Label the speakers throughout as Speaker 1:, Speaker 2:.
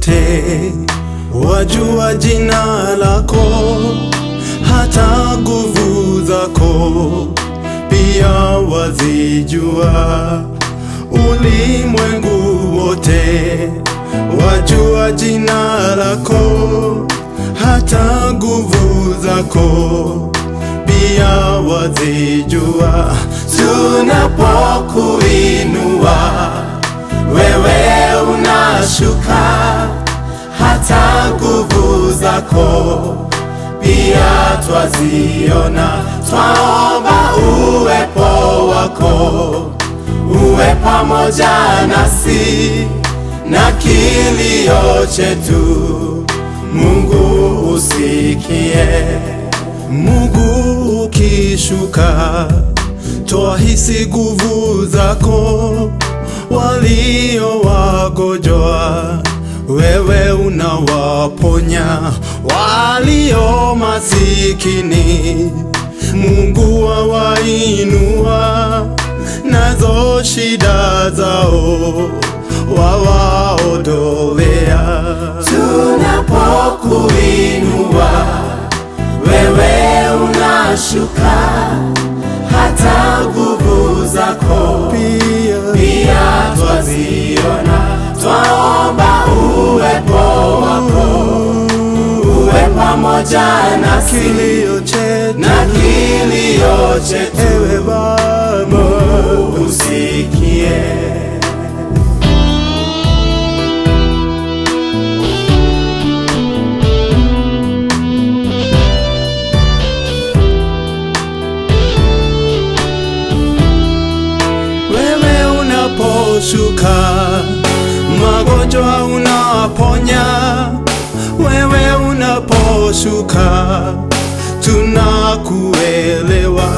Speaker 1: wote wajua jina lako, hata nguvu zako pia wazijua. Ulimwengu wote wajua jina lako, hata nguvu zako pia wazijua.
Speaker 2: Tunapokuinua wewe unashuka, hata nguvu zako pia twaziona. Twaomba uwepo wako uwe pamoja nasi na kilio chetu Mungu usikie.
Speaker 1: Mungu ukishuka, twahisi nguvu zako, walio wagonjwa wewe unawaponya, walio masikini Mungu wawainua, nazo shida zao wawaondolea.
Speaker 2: Tunapokuinua wewe unashuka, hata nguvu zako pia twaziona. Twaomba uwepo wako uwe pamoja nasi
Speaker 1: kilio chetu
Speaker 2: na kilio chetu,
Speaker 1: ewe Baba,
Speaker 2: Mungu usikie.
Speaker 1: Wewe unaposhuka magonjwa unaponya, wewe unaposhuka tunakuelewa,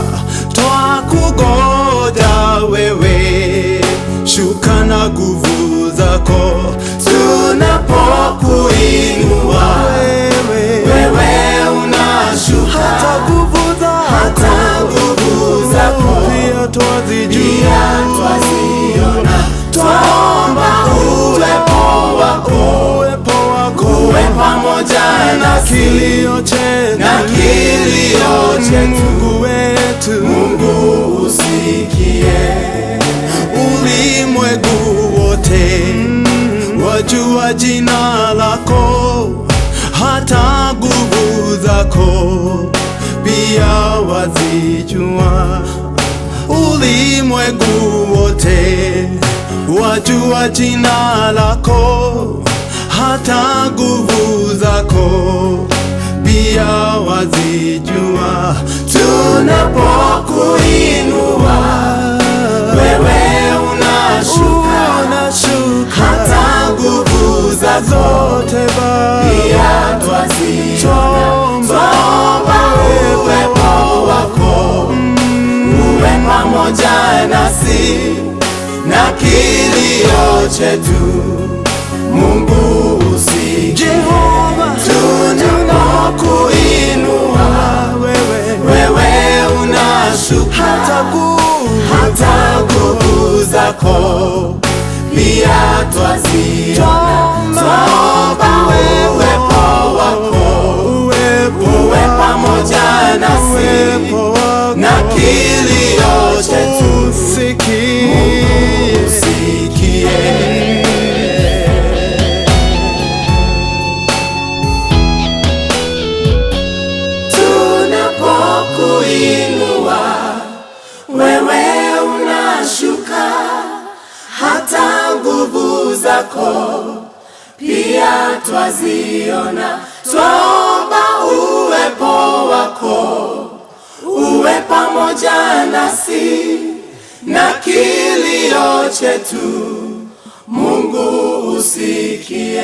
Speaker 1: twakungoja wewe, shuka na nguvu zako.
Speaker 2: Tunapokuinua
Speaker 1: Wewe,
Speaker 2: wewe unashuka,
Speaker 1: hata nguvu zako,
Speaker 2: hata nguvu zako
Speaker 1: pia twazijua,
Speaker 2: pia twaziona. Twaomba uwepo wako
Speaker 1: uwepo wako
Speaker 2: uwe pamoja nasi
Speaker 1: kilio chetu
Speaker 2: na kilio chetu,
Speaker 1: Mungu wetu,
Speaker 2: Mungu usikie.
Speaker 1: Ulimwengu wote wajua jina lako, hata nguvu zako pia wazijua. Ulimwengu wote wajua jina lako, hata nguvu zako pia wazijua.
Speaker 2: Tunapokuinua wewe unashuka,
Speaker 1: Unashuka
Speaker 2: hata nguvu zako
Speaker 1: zote Baba,
Speaker 2: pia twaziona. Twaomba uwepo wako uwe pamoja nasi na kilio chetu, Mungu usikie.
Speaker 1: Jehova,
Speaker 2: Tunapokuinua
Speaker 1: wewe
Speaker 2: wewe unashuka,
Speaker 1: hata
Speaker 2: hata nguvu zako pia twaziona. Twaomba uwepo wako uwe pamoja nasi na kilio chetu,
Speaker 1: usikie.
Speaker 2: Usikie. Tunapokuinua wewe unashuka, hata nguvu zako pia twaziona. Twaomba uwepo wako uwe pamoja nasi na kilio chetu, Mungu usikie.